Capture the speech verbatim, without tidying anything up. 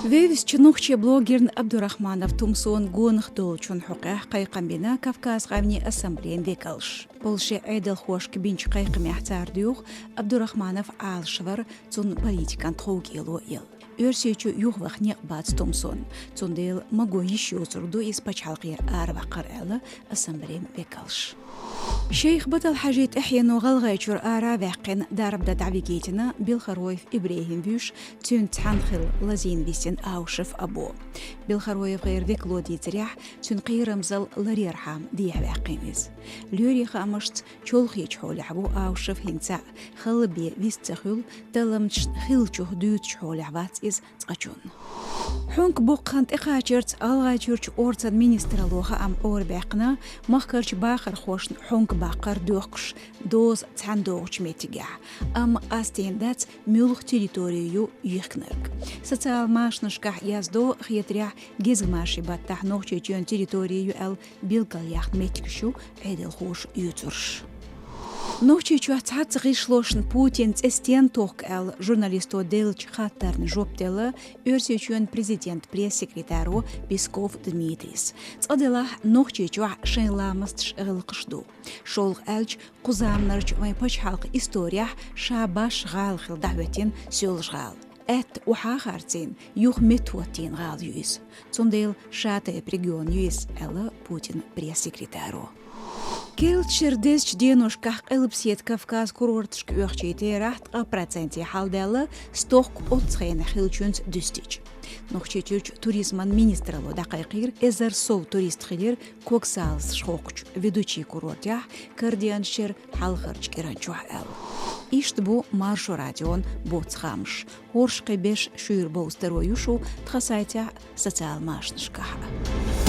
Вевзачу нохчийн блогерна Абдурахманов Тумсона гонах долчун хьокъехь кхайкхам бина Кавказ къаьмнийн ассамблейн векалш. Польшин Ӏедалхошка бинчу кхайкхамехь цара дуьйху, Абдурахманов Ӏалашвар цунна политикан тховкӀело елла. Оьрсийчу юхаваха некъ бац Тумсона, цундела магон йиш йоцург ду иза пачхьалкхера араваккхар, аьлла ассамблейн векалш. Шейх Батал-Хьаьжин тӀаьхьено ГӀалгӀайчуьра ара а ваьккхина, дарба дан дӀавигийтина Белхароев ИбрахӀим вуьйш, цуьнца цхьаьна хилла лазийна висина Аушев Або. БелхароевгӀеран векало дийцарехь, цуьнан кхерамзалла ларъярхьама дехьаваьккхина иза. Лоьрийн хаамашца, чолхечу хьолехь ву Аушев хӀинца а, хала бен вист ца хуьлу, талламчашна хиллачух дуьйцучу хьолехь вац иза цкъачунна. Хьунка боккха хан тӀекхачарца ГӀалгӀайчуьрчу орцан министралло хаам Ӏорабаьккхина, махкарчу бахархошна хьунка баккхар доьхкуш доза цхьаьна догӀучу меттигехь, амма къастийна дац муьлха территори ю йихкинарг. Социал машанашкахь яздо, хетарехь, гезгмашин баттахь Нохчийчоьнан территори ю аьлла билгалъяьхна меттигаш ю Ӏедалхоша оьцурш. Нохчийчохь цхьацца гӀишлошна Путинан цӀе стенна тохку аьлла журналисто деллачу хаттарна жоп делла Оьрсийчоьнан президентан пресс-секретаро Песков Дмитрис. Цкъа-делахь, Нохчийчохь шайн ламасташ, гӀиллакхаш ду. ШолгӀа аьлча, кху заманарчу вайн пачхьалкхан исторехь ша башха гӀала хилла дӀахӀоьттина Соьлжа-ГӀала. Аьтта охьа а харцийна, юха меттахӀоттийна гӀала ю иза. Цундела ша тайпа регион ю иза, аьлла Путинан пресс-секретаро. Керлачу шеран дезачу деношкахь Къилбаседа Кавказан курорташка оьхучийн терахь ткъа проценте хьалдаьлла, стохка оццу хенахь хиллачуьнца дуьстича. Нохчийчуьрчу туризман министралло дӀакхайкхийра, эзар сов турист хилира когсалазаш хокхучу Ведучи курортехь, кара денна шеран хьалхарчу кӀиранчохь аьлла. Иштта бу Маршо радион боцу хаамаш. ХӀорш кхин беш шуьйра бовза таро ю шу тхан сайтехь а, социал машанашкахь а.